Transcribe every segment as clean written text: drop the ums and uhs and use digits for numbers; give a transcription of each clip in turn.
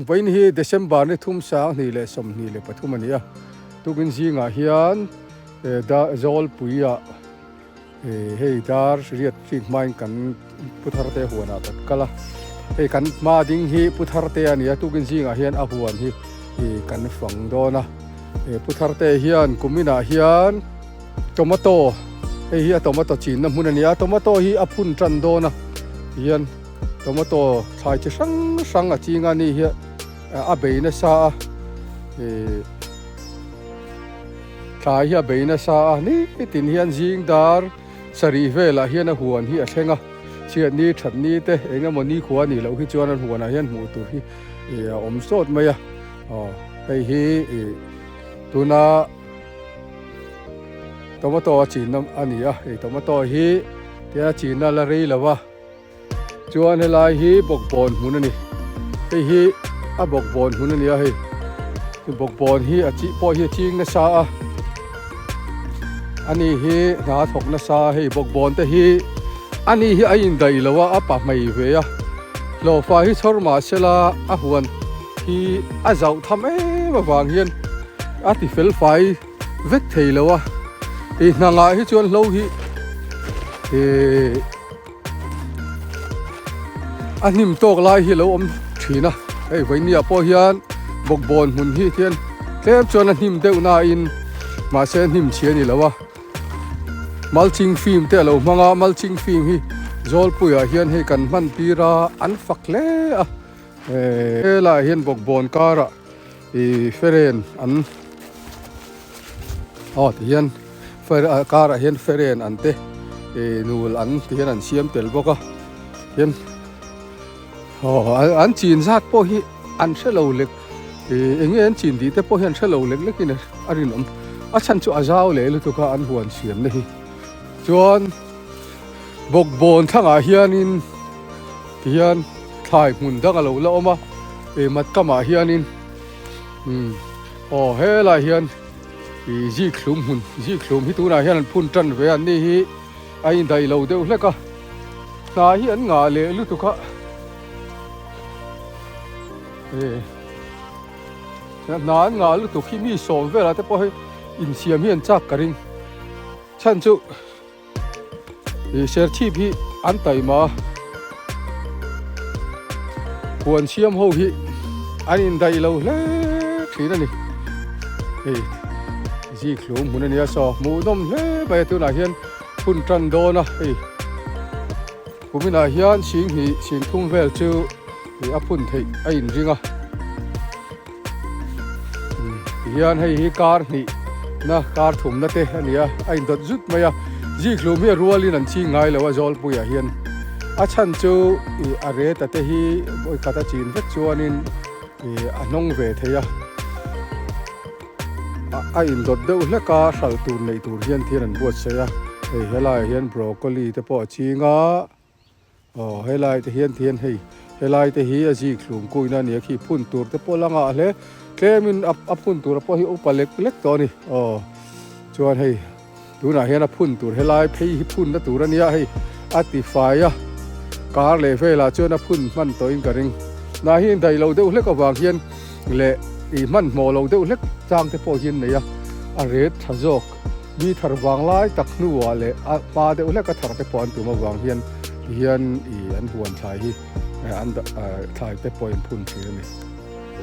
Vawiin hi December ni thum 2023 a ni a, tukin zingah hian Zawlpuiah hei dar riat hrik hmain kan Pu Tharte huanah kan kal a, hei kan hma ding hi Pu Tharte a ni a, tukin zingah hian a huan hi kan fang dawn a, Pu Tharte hian kuminah hian tomato hei hi a tomato chinna hmun a ni a, tomato hi a phun tan dawn a tihian. Tomato thlai chi hrang hrang a ching a ni hi a bei nasa a ih thlai hi a bei nasa a nitin hian zing dar sarih velah hian a huan hi a thleng a chhiat ni that ni te eng emaw ni khua a nih loh hi chuan an huanah hian hmuh tur hi ih a awm sawt mai a aw hei hi ih tuna tomato a chin a ni a hei tomato hi tia chin a la rei lo a. Chuan helai hi bawkbawn hmun a ni. Hei hi a bawkbawn hmun a ni a hei. Chu bawkbawn hi a chi pawh hi a ching nasa a. Ani hi hna a thawk nasa a hei bawkbawn te hi ani hi a indaih lo a a pa hmei ve a. Hlawhfa hi chhawr mah sela a huan hi a zauh tham em avang hian a ti fel fai vek thei lo a. Ih hna ngah hi chuan hlo hi ihh. A hnim tawk lai hi a lo awm thin a hei vawinia pawh hian bawkbawn hmun hi hian tlem chuan a hnim deuh nain mahse a hnim chhi a ni lo a mulching film te a lo hmang a mulching film hi zawlpuiah hian hei kan hman tir a an fak hle a helaiah hian bawkbawn karah ih feren an Aw ti hian fer ah car ah hian feren an te ih nul an ti hian an siam tel bawk a hian aw an chin zat pawh hi an hre lo lek ih eng nge an chin tih te pawh hi an hre lo lek lek in a rinawm a chhan chu a zau leh lutuk a an huan siam na hi chuan bawkbawn thlangah hianin ti hian thlai hmun dang a lo la awm a ih mat kamah hianin umm. Aw helaiah hian ih zikhlum hmun zikhlum hi tunah hian an phun tan ve a ni hi a indaih lo deuh hlek a hna hi an ngah leh lutuk a eh hna an ngah lutuk hi mi sawm velah te pawh hei insiam hi an chak ka ring chhan chu. Ih serchhip hi an taima a huan siam ho hi an indaih lo hle thin a ni hei zikhlum hmun a nia saw hmuhnawm hle mai a tunah hian hun tan dawn a hei kuminah hian singhnih singthum vel chu ih a phun theih a inring a. Tihian hei hi kar hnih na kar thum na te a ni a a indawt zut mai a zikhlum hi a rualin an ching ngai lo a zawlpuiah hian a chhan chu ih a reta te hi vawikhat a chin vek chuanin ih a hnawng ve thei a a indawt deuh hlek a hralh tur neih tur hian thil an buatsaih a hei helaiah hian broccoli te pawh a ching a. Aw helai te hian tihian hei helai te hi a zik hlum kuina a ni a khi phun tur te pawh la ngah hle tlemin a a phun tur pawh hi upa lek lek tawh a ni aw chuan hei tunah hian a phun tur helai phei hi phunna tur a nia hei a ti fai a kar leh velah chuan a phun hman tawhin ka ring hnah hi indaih lo deuh hlek avang hian leh ih hmanhmawh lo deuh hlek chang te pawh hian nei a a ret tha zawk. Mi thar vang lai tak hnuah leh a hma deuh hlek a thar te pawh an tum avang hian tihian ih an huan thlai hi an thlai te pawh in phun thin a ni.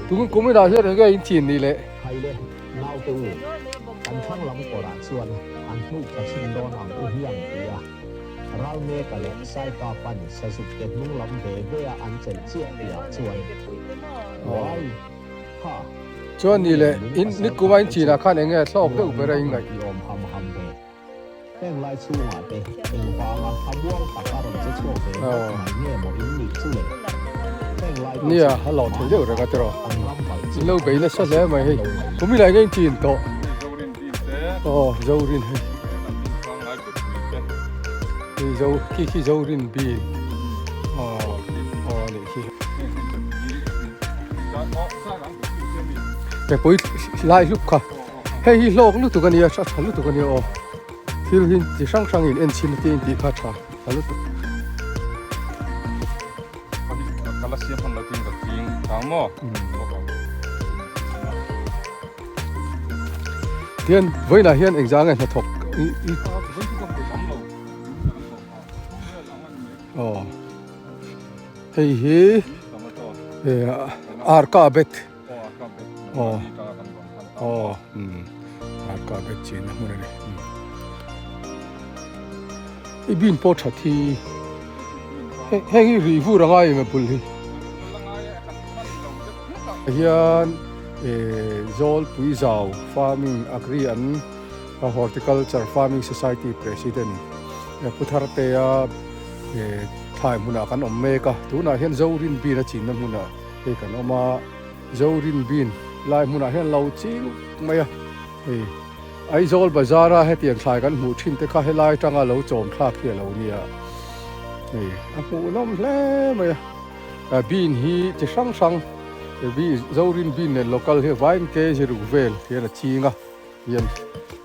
Tun kum inah hian enge in chin nih le? Khai le, naute u, kan thlang lam kawrah chuan an hnuk thla chhin dawn ang u hiang ti a, Ralmeka leh Saika pan sazuk te hnung lam ve ve a an chelh chiah tihah chuan, Uai! Kha. Chuan ni leh in ni kuma in chinah khan eng nge thlawk deuh ber a in ngaih. I awm ham ham ve. Heng lai chhungah te eng vanga thlamuang tak a rawn che chhuak ve ngawt mai nge maw in nih chu le. Heng lai te Nia a lawh thei deuh reng a tiraw. An ram palh chu In lo bei nasa hle mai hei. lo ngaih Kum ilai nge in chin tawh. Aw Zorin hei. Hei zo khi khi Zorin bin. Aw aw nih khi. Mipui lai hlup kha hei hi hlawk lutuk a nia a tha lutuk a nia aw thil hi chi hrang hrang in en chhin te in tih kha a tha tha lutuk. Ang maw? Tian vawiinah hian engzah nge hnathawk i i aw hei hi arka bet aw aw umm arka bet chenna hmun a ni i bean pawh that hi heng hi rih vur a ngai em a bul hi hian eh Zawlpui Zau Farming Agri an Horticulture Farming Society President Pu Thartea eh thlai hmunah kan awm mek a tunah hian Zorin bean a chinna hmunah hei kan awm a Zorin bean lai hmunah hian lo ching mai a hei. Aizawl bazar a hetiang thlai kan hmuh thin te kha helai atanga lo chawm thlak hi a lo nia. Hei a hmuhnawm hle mai a. Bean hi chi hrang hrang Zorin bean leh local hi vain kg ruk vel hian a ching a. Hian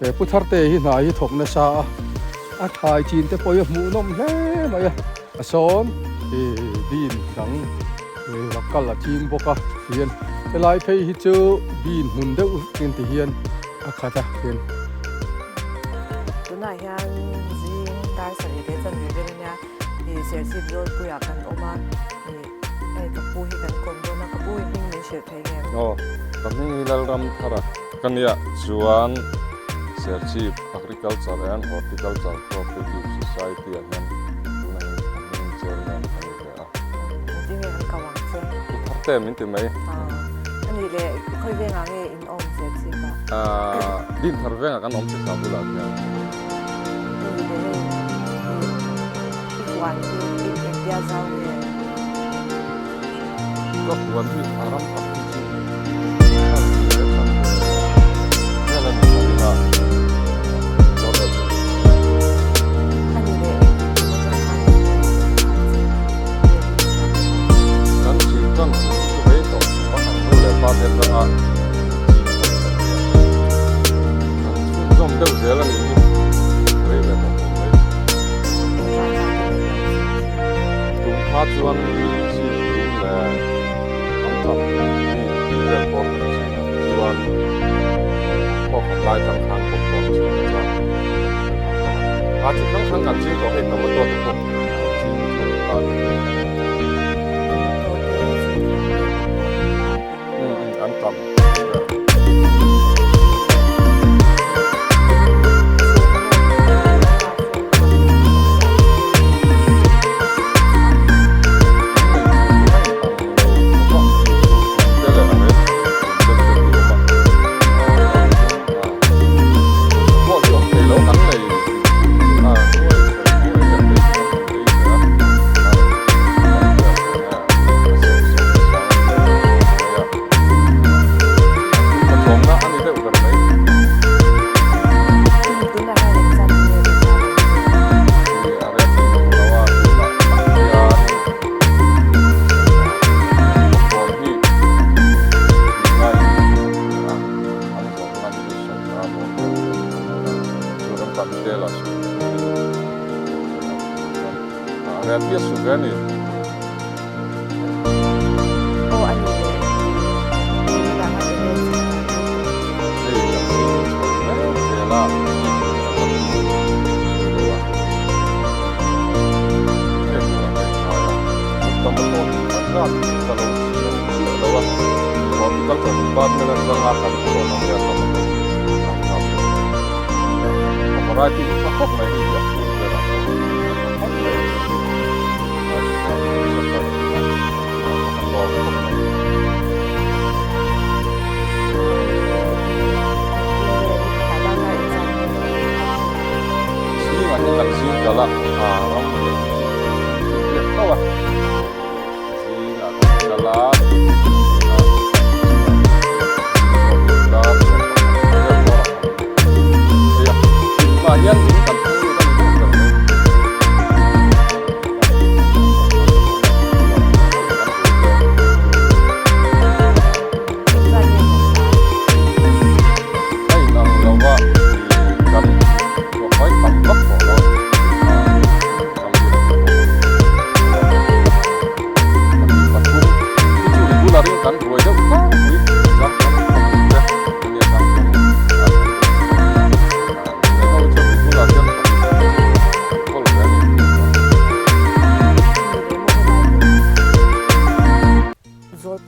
he pu Tharte hi hna hi thawk nasa a. A thlai chin te pawh hi a hmuhnawm hle mai a. A sawn bean dang local a ching bawk a. Hian helai phei hi chu bean hmun deuh in ti hian. a khat a hian. Tunah hian zing dar sarih leh chanve vel ania ih Serchhip Zawlpuiah kan awm a ih hei ka pu hi kan kawm dawn a ka pu hi hming min hrilh thei nge? Aw ka hming hi Lalram Thara ka nia chuan Serchhip Agriculture and Horticulture Cooperative Society ah hian tunah hian ka hming chairman ka ni ve a. Engtin nge kan kau ang che? Pu Tharte min ti mai. Anih leh khawi vengah nge in awm che chip a? Din thar vengah kan awm che sa bulah khian. Anih leh hei i huan hi i engtia zau nge? Ka huan hi a ram tak hi chu hman tih leh hman ve vel a ni lo ina chuan lo chu. Anih leh engtin atang khan kan chin Kan chin tan kum chu rei tawh pakhat nu leh pa te atanga chin tan kan nia. Kan chhunzawm deuh zel a nih hi rei ve tawh khawp mai. Tum kha chuan zip tum leh an tam mi vel pawh kan chin a chuan khaw khat lai tang khan pawp pawh chin a chuan a chi hrang hrang kan ching tawh hei tomato te pawh kan ching chho ta ni. An tam vel.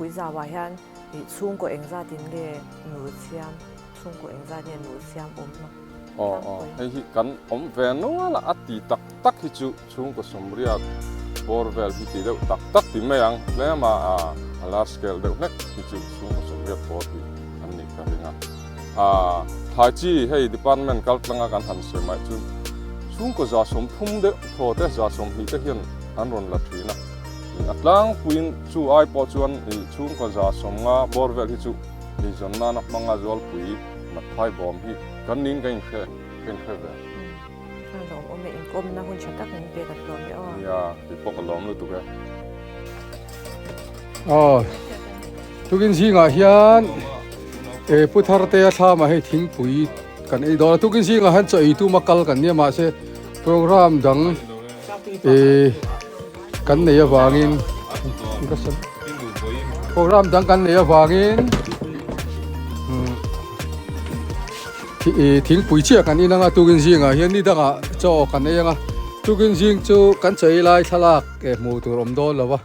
Zawlpui zauah hian ih chhungkaw engzatin nge nu siam, chhungkaw engzat nge nu siam awm a? Aw aw, hei hi kan awm ve nual a, a ti tak tak hi chu chhungkaw sawmriat bawr vel hi ti deuh tak tak ti mai ang, tlem a a large scale deuh hlek hi chu chhungkaw sawmriat bawr hi an nih ka ring a. Thlai chi hei department kal tlanga kan han sawi mai chu chhungkaw 130 deuh thaw te 120 te hian an rawn la thin a. A tlangpuiin chu ai pawh chuan chhungkaw 150 bawr vel hi chu eizawn nana hmanga zualpui Matphai bawm hi kan ning ka inhre ka inhre ve. A lawm awm e, inkawmna hun tha tak min pek an tlawm e aw. Nia, kei pawh ka lawm lutuk e. Aw, tukin zingah hian e Pu Thartea thlamah hei thingpui kan ei dawn a, tukin zingah hian chaw ei tuma kal kan nia mahse program dang e kan nei avangin program dang kan nei avangin thingpui chiah kan in anga tukin zingah hian ni dangah chaw kan ei anga tukin zing chu kan chaw ei lai thlalak hmuh tur awm dawn lo va.